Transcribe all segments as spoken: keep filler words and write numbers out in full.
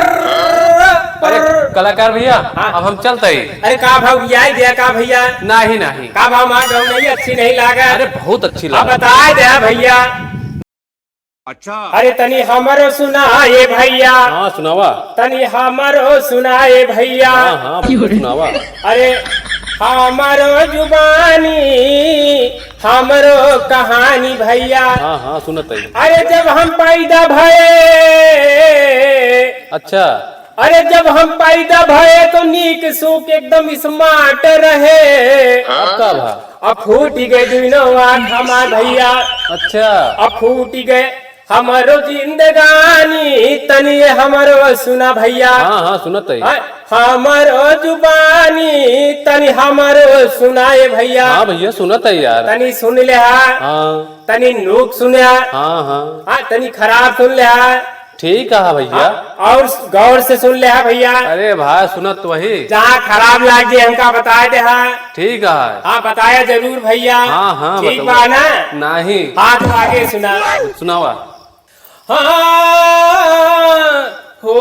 अरे कलाकार भइया, हाँ। अब हम चलत ही। अरे का भाव, ये आई गया का भइया? नाही, नाही। का भाव, माँ गाँव नहीं अच्छी नहीं लागा? अरे बहुत अच्छी लागा। बताए दे भइया। अच्छा। अरे तनी हमरो सुना ए भइया। हाँ, सुनावा। तनी हमरो सुना ए भइया। हाँ, हाँ, बिल्कुल सुनावा। अरे हमरो जुबानी, हमरो कहानी भइया। हाँ, हाँ, सुनत ही। अरे जब हम पैदा भए। अच्छा। अरे जब हम पैदा भए तो नीक सूक एकदम smart रहे। अब का भा? अब फूटि गए दुइनो आँख हमार भइया। अच्छा। अब फूटि गए हमरो जिंदगानी, तनी हमरो सुना भइया। हाँ, हाँ, सुनत ही। हाँ, हमरो जुबानी, तनी हमरो सुना ए भइया। हाँ भइया, सुनत ही यार। तनी सुन लेहा। हाँ। तनी नूक सुन्या। हाँ, हाँ। हाँ, तनी खराब सुन लेहा। ठीक है भइया। हाँ, और गौर से सुन लेहा भइया। अरे भाई, सुनत तो ही। जहाँ खराब लाग जाए, हमका बताए देहा। ठीक है। हाँ, बताया जरूर भइया। हाँ, हाँ, ठीक बा ना? नाही। हाँ, तो आगे सुना। सुनावा। हाँ, हो,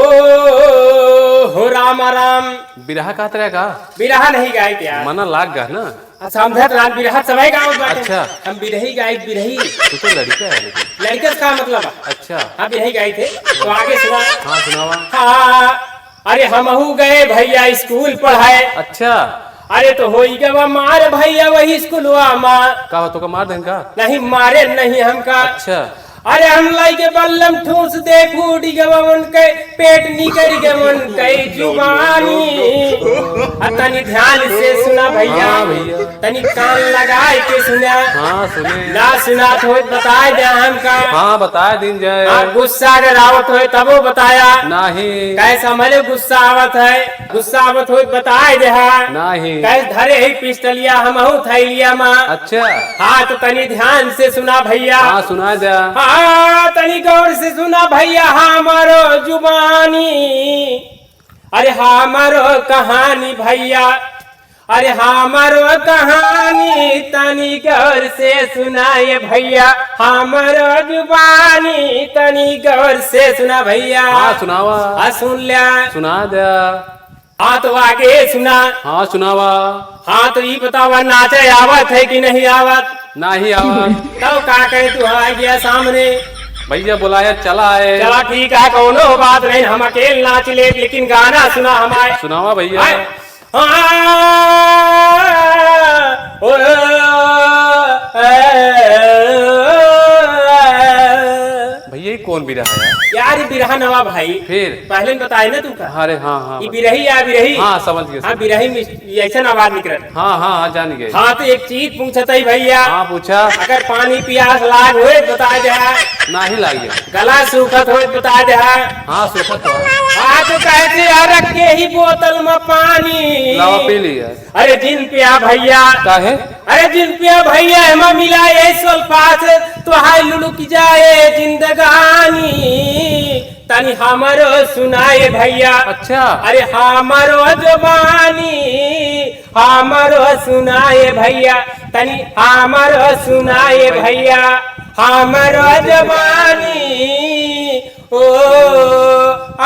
हो रामा राम। बिरहा कहत रहे का? बिरहा नहीं गाइत यार। मना लाग गा ना? अच्छा, समझत रहन, बिरहा सबै गावत बाटे। अच्छा। हम बिरही गाइत, बिरही। तू तो लड़का है लेकिन। लड़का से का मतलब है? अच्छा। हाँ, बिरही गाइत है। तो आगे सुना। हाँ, सुनावा। हाँ, अरे हमहू गए भइया स्कूल पढ़ाए। अच्छा। अरे तो होई गवा मार भइया वही स्कूलवा मा। का हो, तोका मार देन का? नहीं, मारे नहीं हमका। अच्छा। अरे हम लाइके बल्लम ठूस दे, फूटि गवा उनके पेट, निकरि गवा उनके जुबानी। आ तनी ध्यान से सुना भइया। हाँ भइया। तनी कान लगाए के सुना। हाँ, सुने। ना सुनात होत बताए दे हमका। हाँ, बताए दिन जाए। हाँ, गुस्सा अगर आवत होए तबो बताया। नाही। कैसे हमरे गुस्सा आवत है, गुस्सा आवत होए बताए देहा। नाही। कैसे धरे ही पिस्टलिया हमहू थैलिया मा। अच्छा। हाँ, तो तनी ध्यान से सुना भइया। हाँ, सुनाए दे। हाँ, तनी गौर से सुना भइया, हमरो जुबानी, अरे हमरो कहानी भइया, अरे हमरो कहानी तनी गौर से सुना ए भइया, हमरो जुबानी तनी गौर से सुना भइया। हाँ, सुनावा। हाँ, सुन ल्या। सुना दे। हाँ, तो आगे सुना। हाँ, सुनावा। हाँ, तो ई बतावा, नाचे आवत है कि नहीं आवत? नाही आवत। तब का करे तू आ गया सामने? भइया बुलाया चला है। चला ठीक है, कौनो बात नहीं, हम अकेल नाच ले, लेकिन गाना सुना हमारे। सुनावा भइया। हाय। हाँ, ओ, ए, भइया, ई कौन बिरहा है? यार, ई बिरहा नवा भाई। फिर? पहले न बताए ना तू का? अरे हाँ, हाँ, ई बता। बिरही या बिरही? हाँ, समझ गए, हाँ, समझ गए। बिरही में ई ऐसन आवाज निकलत। हाँ, हाँ, हाँ, जान गए। हाँ, तो एक चीज पूछत है भइया। हाँ, पूछा। अगर पानी पियास लाग होए, बता दे। नाही लागे। गला सूखत होए, बता दे। हाँ, सूखत तो है। हाँ, तो कहते यार, रख के ही बोतल में पानी। लावा, पी लिया। अरे जिन पिया भइया। काहे? अरे जिन पिया भइया, एमा मिला ए सल्फास, तो हाय लुलुक जाए जिंदगानी। तनी हमरो सुना ए भइया। अच्छा। अरे हमरो जुबानी, हमरो सुना ए भइया, तनी हमरो सुना ए भइया, हमरो जुबानी, ओ, आ,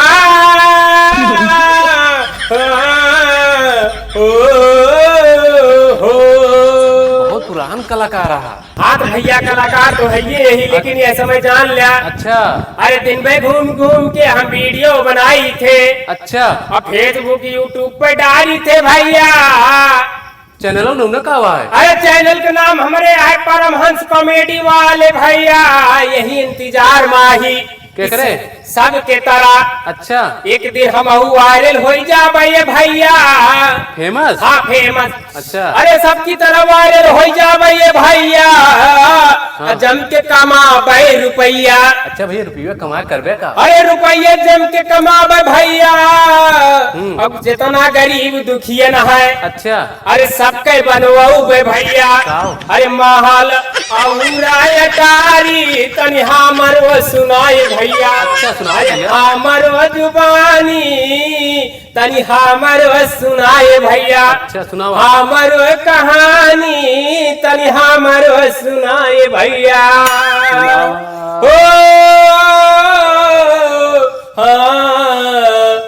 आ, ओ, हो। बहुत पुरान कलाकार रहा। हाँ तो भइया, कलाकार तो है ये यही, लेकिन ये समय जान ल्या। अच्छा। अरे दिन में घूम घूम के हम video बनाई थे। अच्छा। और Facebook, YouTube पे डाली थे भइया। Channel का नाम का हुआ है? अरे channel का नाम हमरे है परमहंस comedy वाले भइया, यही इंतजार मा ही। केकरे? सबके तरह। अच्छा। एक दिन हमहू viral होइ जाबे ये भइया। Famous? हाँ, famous। अच्छा। अरे सबकी तरह viral होइ जाबे ये भइया। हाँ। जम के कमाबे रुपइया। अच्छा भइया, रुपइया कमा करबे का? अरे रुपइया जम के कमाबे भइया। हम्म। अब जितना गरीब दुखियन है। अच्छा। अरे सबके बनवाउबे भइया। का? अरे महल अउर अटारी तनी हमरो सुनाए भइया। अच्छा, सुनाओ अरे भइया। हमरो जुबानी तनी हमरो सुनाए भइया। अच्छा, सुनाओ। हमरो कहानी तनी हमरो सुनाए भइया। सुनाओ। ओ, हाँ।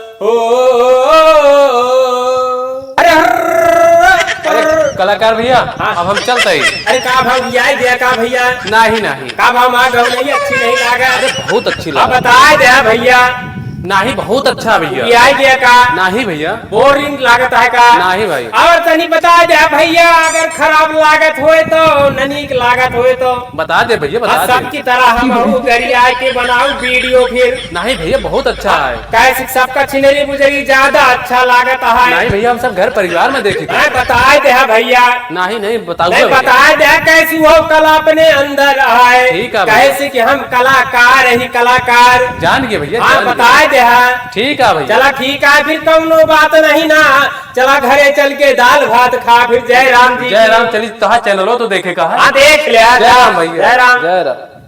कर भैया, हाँ। अब हम चलते ही। अरे का भाव लियाई दिया का भैया? नाही, नाही। का भाव माँ गौ नहीं अच्छी नहीं लागत? अरे बहुत अच्छी अब लागत। बताए दे भैया। नाही, बहुत अच्छा भैया। लियाई दिया का? नाही भैया। बोरिंग लागत है का? नाही भाई। और तनी बताए दे भैया, अगर खराब लागत होए तो, न नीक लागत होए तो? बता दे भैया, बता हाँ, दे। सबकी तरह हम हूँ गरिया के बनाऊ वीडियो फिर। नाही भैया, बहुत अच्छा है। कैसे सबका छिनरी बुजरी ज्यादा अच्छा लागत है? नाही भैया, हम सब घर परिवार में देखी थे। मैं बताए दे भैया। नाही, नाही, बताऊंगा नहीं भैया। बताए दे कैसी वो कला अपने अंदर आए। ठीक है भैया। कैसे कि हम कलाकार ही कलाकार। जान गए भैया, हाँ, जान गए। बताए दे। ठीक है भैया। चला ठीक है, फिर कौनो बात नहीं ना। चला घरे चल के दाल भात खा, फिर जय राम जी जय की। राम। चली, तोहार चैनलो तो देखे का है। हाँ, देख लिया। जय राम भैया। जय राम। जय राम।